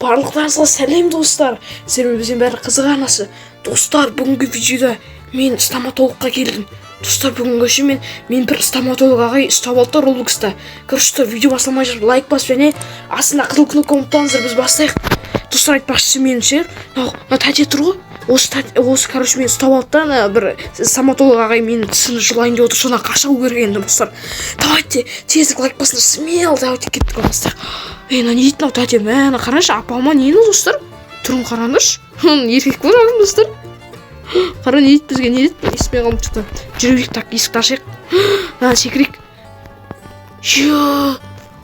Барлықтарыңызға сәлем, достар! Сіздермен бізбен бәрі Қызық арнасы. Достар, бүгінгі видеода мен стоматологқа келдім. Достар, бүгінгі ше мен бір стоматолог ағай ұстап алды да Роблокста. Короче, видео басталмай жатып лайк басып және астына қызыл кнопка ұмытпаңыздар, біз бастайық. Достар, айтпақшы, мен ше мынау тәте тұр ғой, осы тәте, осы, короче, мені ұстап алды да, ана бір стоматолог ағай менің тісімді жұлайын деп отыр, содан қашу керек енді. Достар, давайте тезірек лайк басыңдар, смело, давайте, кеттік, бастайық. Ей, мына не дейді мынау тәте? Мә, ана қараңызшы, апа ма, не мынау, достар? Түрін қараңдаршы, еркек па мынау? Достар, қара, не дейді бізге, не дейді? Естімей қалдым что то. Жүре берейік. Так, есікті ашайық, мына секірейік. Е,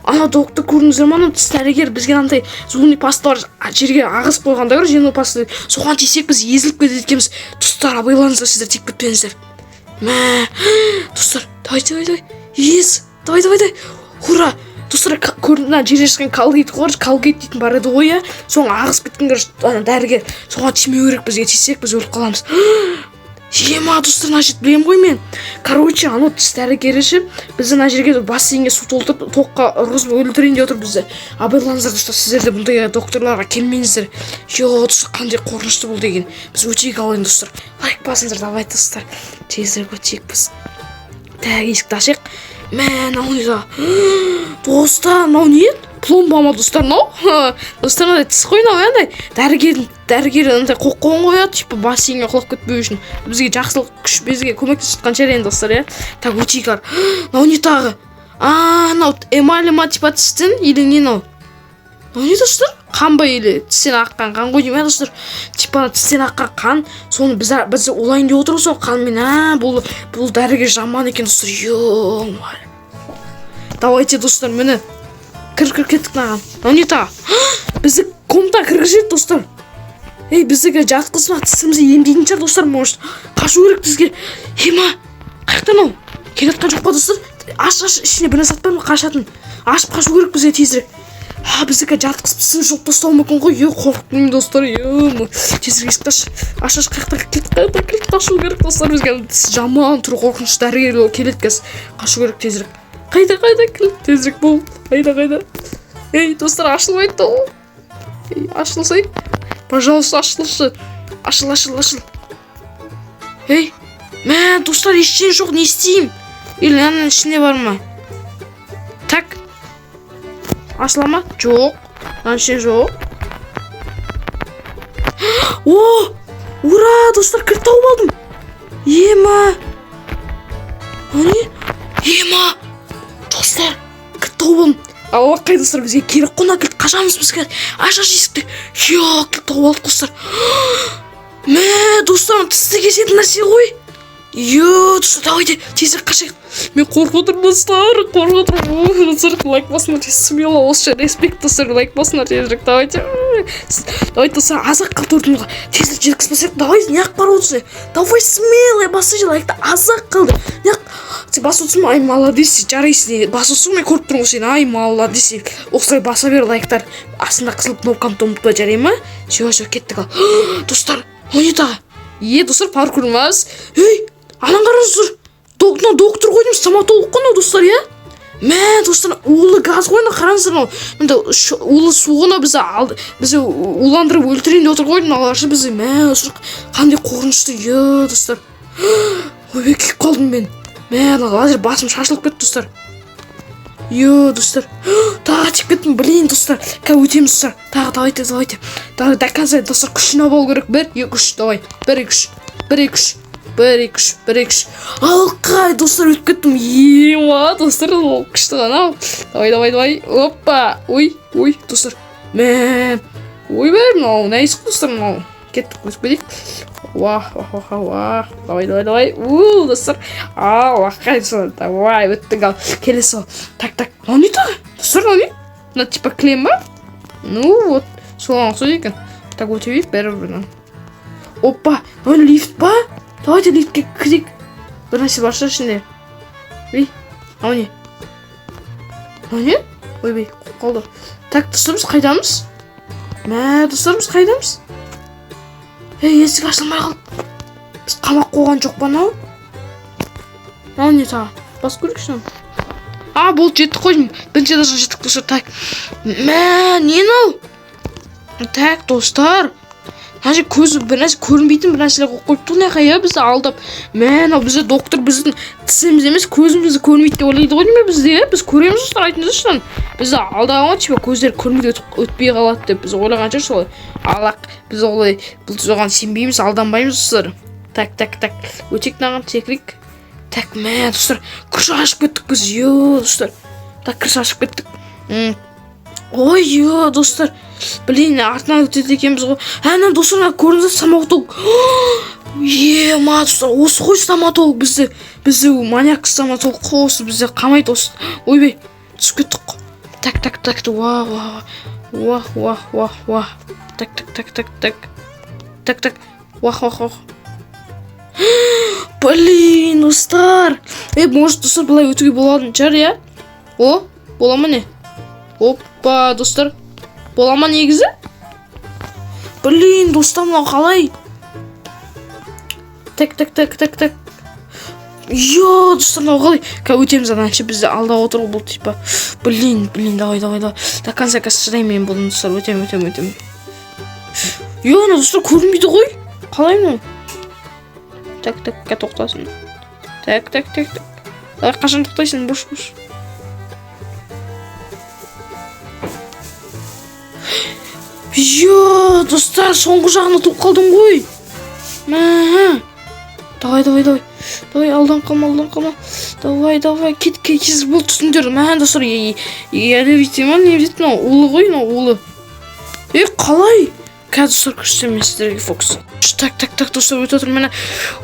ана доктор, көрдіңіздер ма? Анау тіс дәрігер бізге мынандай зубный пасталар жерге ағызып қойған да, зубной паста, соған тисек, біз езіліп кетеді екенбіз. Достар, абайлаңыздар, сіздер тиіп кетпеңіздер. Мә, достар, давай, давай, давай, ез, давай, давай, давай, ура! Достар, көрдің, мына жерде шыққан Колгейт қой, Колгейт дейтін бар еді ғой, иә, соны ағызып кеткен. Короче, ана дәрігер, соған тимеу керек бізге, тисек, біз өліп қаламыз. Ема, достар, мына жерді білемін ғой мен. Короче, анау тіс дәрігері ше бізді мына жерге бассейнге су толтырып, тоққа ұрғызып өлтірейін деп отыр бізді. Абайлаңыздар, достар, сіздер де бұндай докторларға келмеңіздер. Е, достар, қандай қорқынышты бұл деген. Біз өтейік ал енді, достар, лайк басыңыздар, давай, достар, тезірек өтейік біз. Так, есікті ашайық. Мә, мынау не? Достар, мынау не, пломба ма, достар, мынау? Достар, мынандай тіс қой мынау, иә, андай дәрігердің, дәрігер андай қойып қойған ғой, иә, типа бассейнге құлап кетпеу үшін. Бізге жақсылық күш, бізге көмектесіп жатқан шығар енді, достар, иә. Так, өтейік ары. Мынау не тағы? А, мынау эмаль ма, типа тістің, или не мынау? Мынау не, достар, қан ба или тістен аққан қан ғой деймін, иә, достар? Типа тістен аққан қан, соны біз улайын деп отырмыз сол қанмен. А, бұл дәрігер жаман екен, достар. Е, давайте, достар, міне, кір, кір, кеттік мынаған. Мынау не тағы? Бізді комнатаға кіргізеді, достар. Ей, бізді жатқызып, мына тісімізді емдейтін шығар, достар, может. Қашу керек бізге. Ема, қаяқта мынау? Келе жатқан жоқ па, достар? Аш, аш, ішінде бір нәрсе бар ма қашатын? Ашып қашу керек бізге тезірек. А, біздікі жатқызып, тісін жұлып тастауы мүмкін ғой. Е, қорықтым, достар. Е, тезірек есікті аш, аш, аш. Қаяқта кілт, қаяқта кілт? Қашу керек, достар, бізге. Тіс жаман, түрі қорқынышты дәрігер келеді қазір. Қашу керек тезірек. Қайда, қайда кілт? Тезірек бол, қайда, қайда? Ей, достар, ашылмайды да ол. Ей, ашылсай, пожалуйста, ашылшы, ашыл, ашыл, ашыл. Ей, мә, достар, ештеңе жоқ, не істеймін? Или мынаның ішінде бар ма? Так, ашыла ма? Жоқ, мынаның ішінде жоқ. О, ура, достар, кілт тауып алдым. Ема, мынау не? Ема, достар, кілт тауып алдым. Аллақай, достар, бізге керек қой мына кілт. Қашамыз біз қазір. Аш, аш есікті. Е, кілт тауып алдық, достар. Мә, достар, тісті кесетін нәрсе ғой. Е, достар, давайте тезірек қашайық. Мен қорқып отырмын, достар, қорқып отырмын. Ой, достар, лайк басыңдар тез, смело, осы респект, достар, лайк басыңдар тезірек, давайте, давайте, достар, аз ақ қалды 4 мыңға, тезірек жеткізіп, давай. Неғып қарап отырсың? Давай, смело, басшы лайкты, аз ақ қалды. Неғып сен басып отырсың ба? Ай, молодец, жарайсың, басып отырсың, мен көріп тұрмын ғой сені. Ай, молодец, осылай баса бер лайктар, астында қызыл кнопканы ұмытпа, жарай ма? Все, все, кеттік. Ал, достар, мынау не тағы? Е, достар, паркур емес. Ей, ананы қараңыздар, мынау доктор ғой деймін, стоматолог қой мынау, достар, иә. Мә, достар, улы газ ғой мынау, қараңыздар, мынау мындай улы су ғой мынау. Бізді алды, бізді уландырып өлтірейін деп отыр ғой мыналар ше бізді. Мә, достар, қандай қорқынышты. Е, достар, ойбай, күйіп қалдым мен. Мә, мына лазер, басым шашылып кетті, достар. Е, достар, тағы тиіп кеттім, блин, достар. Қазір өтеміз, достар, тағы, давайте, давайте, давай, до конца, достар, күшін алу керек. Бір, екі, үш, давай, бір, екі, үш, бір, екі, үш, бір, екі, үш, бір, екі, үш. Алқай, достар, өтіп кеттім. Ема, достар, ол күшті ғана. Давай, давай, давай, опа, ой, ой, достар, мә, ойбай, мынау нәйіс қой, достар, мынау. Кеттік, өтіп кетейік. Уах, уах, уах, уах, давай, давай, давай. У, достар, ал, лақай, давай, өттік. Ал келесі. Так, так, мынау не тағы, достар? Мынау не? Мына типа кілем ба? Ну вот, соған ұқсайды екен. Так, өте берейік бәрібір мынаны. Опа, мынау лифт па? Давайте лифтке кірейік, бір нәрсе бар шығар ішінде. Ей, мынау не? Мынау не? Ойбай, қалды. Так, достар, біз қайдамыз? Мә, достар, біз қайдамыз? Ей, есік ашылмай қалды. Біз қамап қойған жоқ па мынау? Мынау не тағы? Басып көрейікші мынаны. А, болды, жеттік қой. Бірінші этажға жеттік, достар. Так, мә, не мынау? Так, достар, мына жерге көзі бір нәрсе көрінбейтін бір нәрселер қойып қойыпты ғой мына жаққа, иә, бізді алдап. Мә, мынау бізде доктор біздің тісіміз емес, көзімізді көрмейді деп ойлайды ғой деймін бізде, иә. Біз көреміз, достар, айтыңыздаршы мынаны. Бізді алдаған ғой, типа көздері көрмейді, өтпей қалады деп біз ойлаған шығар солай. Ал біз олай, бұл оған сенбейміз, алданбаймыз, достар. Так, так, так, өтейік мынаған, секірейік. Так, мә, достар, крыша ашып кеттік біз, е, достар. Так, крыша ашып кеттік. Ой, е, достар, блин, артынан өтеді екенбіз ғой. Әне, достар, мына көрдіңіз, стоматолог. Е, ма, достар, осы ғой стоматолог бізде. Бізде маньяк стоматолог қой осы, бізде қамайды осы. Ойбай, түсіп кеттік қой. Так, так, так, уа, уа, уа, уа, уа, уа. Так, так, так, так, так. Так, так, уах, уах, уах. Блин, достар. Е, может, достар, былай өтуге болатын шығар, иә? О, бола ма, не? Опа, достар. Бола ма негізі? Блин, достар, мынау қалай? Так, так, так, так, так. Йо, достар, мынау қалай? Қазір өтеміз ананша, бізді алдап отыр ғой бұл типа. Блин, блин, давай, давай, давай. До конца қазір шыдаймын мен бұны, достар, өтемін, өтемін, өтемін. Йо, ана, достар, көрінбейді ғой. Қалай мынау? Так, так, тоқтасын. Так, так, так, так. Давай, қашан тоқтайсың? Бош, бош. Йо, достар, соңғы жағына туып қалдым ғой. Мә. Давай, давай, давай. Давай, алдан қалма, алдан қалма. Давай, давай, кет, кет, кет, бұл түсіңдер. Мә, достар, ядовитый ма, не дейді мынау? Улы ғой, мынау улы. Е, қалай? Қазір, достар, көрсетемін мен сіздерге фокус. Так, так, так, достар, өтіп жатырмын міне.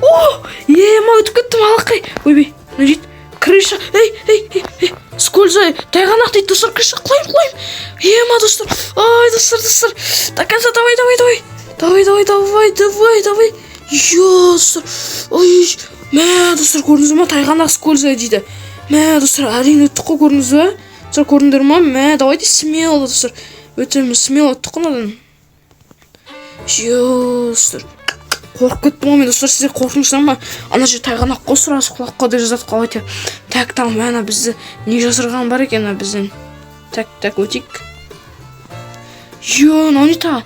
О, е, ма, өтіп кеттім, алақай. Ойбай, не дейді? Крыша, ей, ей, ей, ей, скользай, тайғанақ дейді, достар, крыша, құлаймын, құлаймын. Е, ма, достар, ай, достар, достар, до конца, давай, давай, давай. Давай, давай, давай, давай, давай. Йо, достар, ой, мә, достар, көрдіңіз ма, тайғанақ скользай дейді. Мә, достар, әрең өттік қой, көрдіңіз ба? Достар, көрдіңдер ма? Мә, давайте смело, достар. Өтеміз, смело өттік қой мынадан. Йо, достар. Қорқып кеттім ғой мен, достар, сіздер қорқыңыздар ма? Ана жер тайғанақ қой, сразу құлап қалды жазады қалай. Так, там, мә, ана бізді не жасырған бар екен ана бізден. Так, так, өтейік. Йо, мынау не тағы?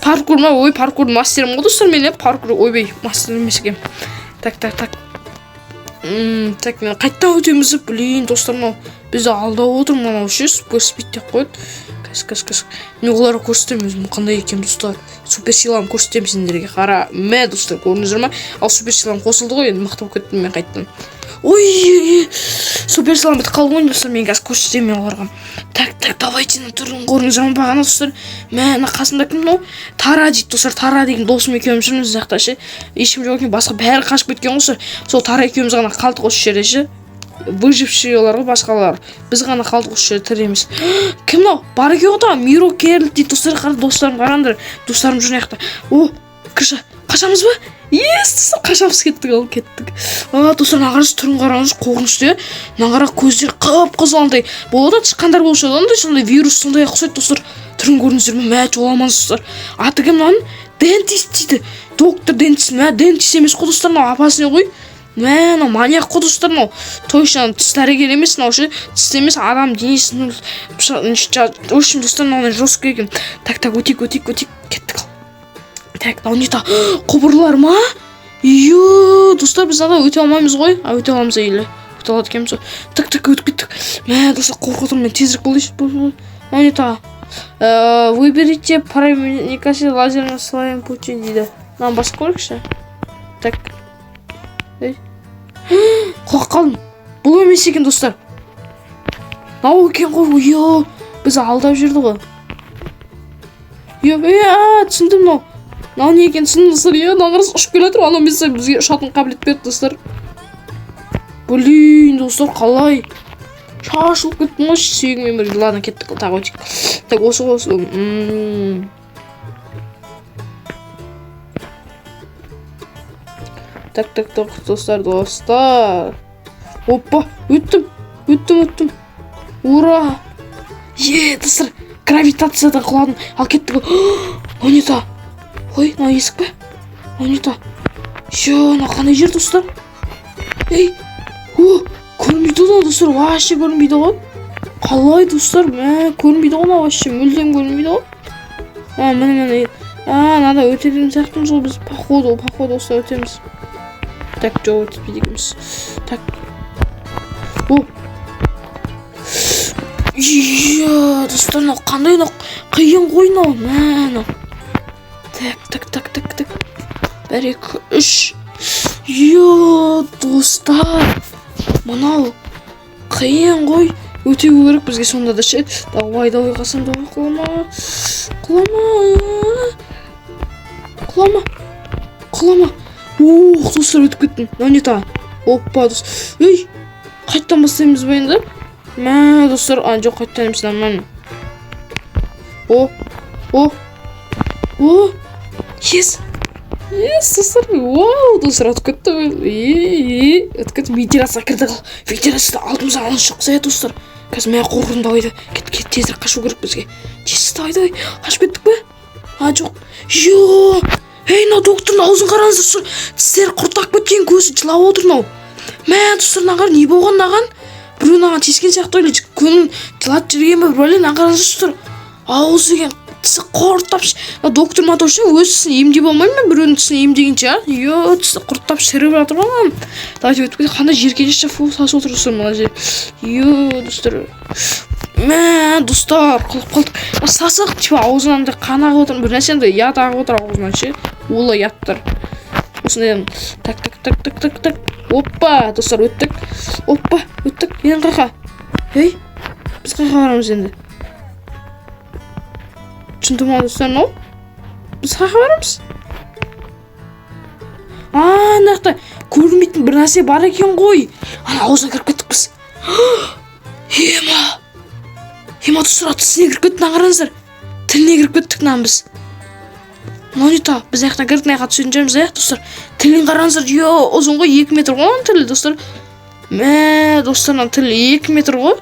Паркур ма? Ой, паркур мастерімін ғой, достар, мен, иә, паркур, ойбай, мастер емес екенмін. Так, так, так. Так, мен қайтадан өтеміз, блин, достар, мынау бізді алдап отыр мынау ше, супер спид деп қояды. Қазір, қазір, қазір. Мен оларға көрсетемін өзім қандай екенін, достар. Супер силамды көрсетемін сендерге. Қара, мә, достар, көрдіңіздер ма? Ал супер силам қосылды ғой, енді мықты болып кеттім мен қайтадан. Ой, супер силам бітіп қалды ғой, достар, мен қазір көрсетемін мен оларға. Так, так, давайте, мына түрін көрдіңіздер ма бағана, достар? Мә, мына қасымда кім мынау? Тара дейді, достар, Тара деген досым екеуміз жүрміз мына жақта ше. Ешкім жоқ екен, басқа бәрі қашып кеткен ғой, достар. Сол Тара екеуміз ғана қалдық осы жерде ше. Выжившийлар ғой басқалар. Біз ғана қалдық осы жерде, тірі емес. Кім мынау? Бар екен ғой тағы, Миро Керл дейді, достар, қара, достарым, қараңдар. Достарым жүр мына жақта. О, крыша. Қашамыз ба? Ес, достар, қашамыз, кеттік, ал, кеттік. А, достар, мына қараңызшы, түрін қараңызшы, қорқынышты, иә. Мына қара, көздері қып-қызыл андай. Болады тышқандар болушы еді, андай сондай вирус сондай ұқсайды, достар. Түрін көрдіңіздер ме? Мә, жоламаңыз, достар. Аты кім мынаның? Дентист дейді. Доктор дентист. Мә, дентист емес қой, достар, мынау опасный ғой. Мә, мынау маньяк қой, достар, мынау. Точно тіс дәрігері емес, мынау ше, тіс емес, адам денесін, в общем, достар, мынау жесткий екен. Так, так, өтейік, өтейік, өтейік, кеттік. Так, мынау не та? Құбырлар ма? Йо, достар, біз ана өте алмаймыз ғой. А, өте аламыз или? Өте алады екенбіз ғой. Так, так, өтіп кеттік. Мә, достар, қорқып отырмын мен, тезірек болайыншы. Мынау не та? Выберите проникающий лазер на своем пути дейді. Мынаны басып көрейікші. Так. Ей. Құлап қалдым. Бұл емес екен, достар. Мынау екен ғой. Йо, біз алдап жүрді ғой. Йо, е, түсіндім мынау. Мынау не екенін түсіндім, достар. Е, мынау қарасы, ұшып келе жатыр. Анау бізге ұшатын қабілет берді, достар. Блин, достар, қалай? Шашылып кеттім ғой сүйегіммен бірге. Ладно, кеттік, тағы өтейік. Так, осы осы. Так, так, так, достар, достар. Опа, өттім, өттім, өттім. Ура! Е, достар, гравитациядан құладым. Ал кеттік. Мынау не та? Ой, мынау есік пе? Мынау не та? Ё, мынау қандай жер, достар? Ей, о, көрінбейді ғой, достар, вообще көрінбейді ғой. Қалай, достар, мә, көрінбейді ғой мынау, вообще мүлдем көрінбейді ғой. А, міне, міне. А, мынада өтетін сияқтымыз ғой біз, походу осылай өтеміз. Так, жоқ, өтпейді екенбіз. Так, о, иә, достар, мынау қандай, мынау қиын ғой мынау, мә, мынау. Так, так, так, так, так, бір, екі, үш. Иә, достар, мынау қиын ғой, өтеу керек бізге сонда да ше. Давай, давай, Қасым, давай, құлама, құлама, құлама, құлама. Ух, достар, өтіп кеттім. Мынау не тағы? Опа, дос, ей, қайтадан бастаймыз ба енді? Мә, достар, а, жоқ, қайтадан емес, нормально. О, о, о, yes, yes, достар, вау, достар, өтіп кетті. Е, өтіп кетті. Вентиляцияға кірдік. Ал вентиляцияда алдымызға алыс шықса, иә, достар, қазір мә, қорқдым. Давай да, кет, кет, тезірек қашу керек бізге, тез, давай, давай. Қашып кеттік пе? А, жоқ. Йо, ей, мынау доктордың аузын қараңыздар, достар, тістері құрттап кеткен, көзі жылап отыр мынау. Мә, достар, мынаған қара, не болған мынаған? Біреу мынаған тиіскен сияқты или көңіл жылатып жіберген ба, бір бәле. Мынаған қараңыздар, достар, ауызы деген, тісі құрттап. Мына доктор ма, ше, өз тісін емдей алмай ма, біреудің тісін емдегенше? А, е, тісі құрттап, шіріп жатыр ғой мынаның. Давайте, өтіп кетейік. Қандай жиіркенішті, фу, сасып отыр, достар, мына жер. Е, достар, мә, достар, құлап қалдық. Мына сасық, типа, аузынан андай қан ағып отыр, бір нәрсе, андай яд ағып отыр аузынан ше, улы ядтар осындай. Так, так, так, так, так, так, опа, достар, өттік. Опа, өттік. Енді қаяққа? Ей, біз қаяққа барамыз енді? Түсінді ма, достар, мынау? Біз қаяққа барамыз? А, мына жақта көрінбейтін бір нәрсе бар екен ғой. Ана аузына кіріп кеттік біз. Ема, ема, достар, тісіне кіріп кеттік. Мына қараңыздар, тіліне кіріп кеттік мынаның біз. Мынау не тағы? Біз мына жақтан кірдік, мына жаққа түсетін шығармыз, иә. Достар, тілін қараңыздар, е, ұзын ғой, 2 метр ғой оның тілі, достар. Мә, достар, мынаның тілі 2 метр ғой.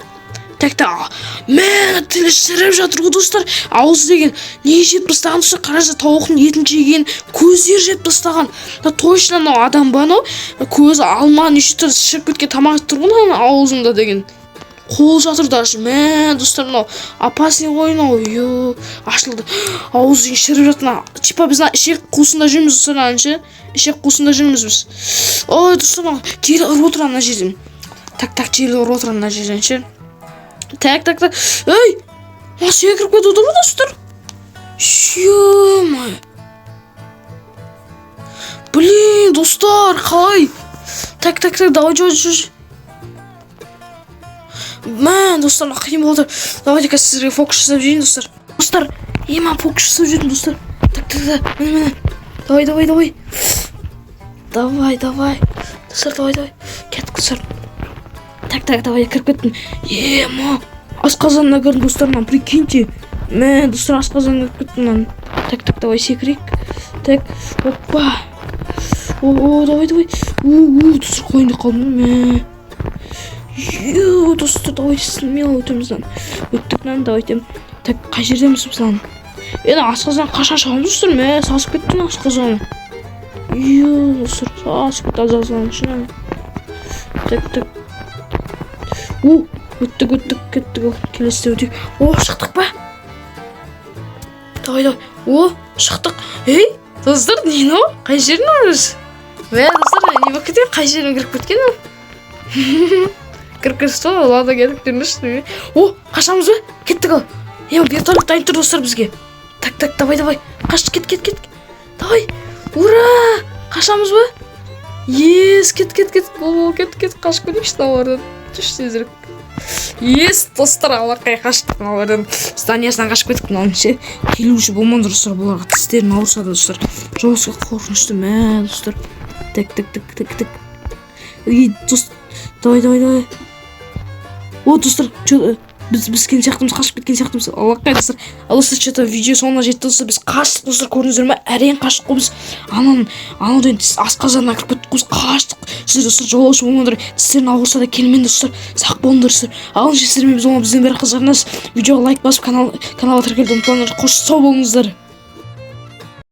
Так, так, мә, мына тілі шіріп жатыр ғой, достар. Аузы деген не жеп тастаған, достар? Қараңыздар, тауықтың етін жеген, көздері жеп тастаған. Мына точно мынау адам ба анау? Көзі, алма, неше түрлі шіріп кеткен тамақ тұр ғой мынаның аузында деген. Қол жатыр даже. Мә, достар, мынау опасный ғой мынау. Е, ашылды аузы деген, шіріп жатыр мына. Типа біз мына ішек қуысында жүрміз, достар, мынаның ше, ішек қуысында жүрміз біз. Ой, достар, мына жел ұрып отыр ана жерден. Так, так, жел ұрып отыр ана жерден ше. Так, так, так, ей, мына секіріп кетіп отыр ғой, достар. Ё, блин, достар, қалай? Так, так, так, давай, давай, давай. Мә, достар, мына қиын болып отыр. Давайте қазір сіздерге фокус жасап жіберейін, достар. Достар, ема, фокус жасап жібердім, достар. Так, так, так, міне, міне, давай, давай, давай, давай, давай, достар, давай, давай, кеттік, достар. Так, так, давай, кіріп кеттім. Ема, асқазанына кірдім, достар, мына, прикиньте. Мә, достар, асқазанына кіріп кеттім мынаның. Так, так, давай, секірейік. Так, опа, о, о, давай, давай. У, у, достар, қояйын деп қалдым ғой. Мә, ё, достар, давайте смело өтеміз мынаны. Өттік мынаны, давайте. Так, қай жердеміз біз мынаны? Енді асқазан қашан шығамыз, достар? Мә, сасып кетті мына асқазан. Ё, достар, сасып кетті асқазан ше. Так, так, у, өттік, өттік, кеттік. Ал келесіде өтейік. О, шықтық па? Давай, давай. О, шықтық. Ей, достар, не мынау? Қай жер мынау біз? Мә, достар, не болып кеткен? Қай жеріне кіріп кеткен ол? Кіріп кетті ғой. Ладно, кеттік деңдерші. О, қашамыз ба? Кеттік. Ал е, вертолет дайын тұр, достар, бізге. Так, так, давай, давай, қаш, кет, кет, кет, давай, ура! Қашамыз ба? Yes, кет, кет, кет, бол, бол, кет, кет, қашып кетейікші мыналардан. Жүрші тезірек. Yes, достар, алақай, қаштық мыналардан, зданиясынан қашып кеттік мынаның ше. Келуші болмаңдар, достар, бұларға тістерін ауырса да, достар, жестко қорқынышты. Мә, достар, так, так, так, так, так, и дос, давай, давай, давай. О, достар, че, біз біскен сияқтымыз, қашып кеткен сияқтымыз. Аллақай, достар. Ал, достар, че то видео соңына жетті, достар. Біз қаштық, достар, көрдіңіздер ме? Әрең қаштық қой біз. Ананың анау деген асқазанына кіріп кеттік қой біз, қаштық. Сіздер, достар, жолаушы болмаңдар, тістерін ауырса да келмеңдер, достар, сақ болыңдар, достар. Ал сіздермен біз, бізден бері қызығыңыз. Видеоға лайк басып, каналға тіркелуді ұмытпаңдар. Қош, сау болыңыздар.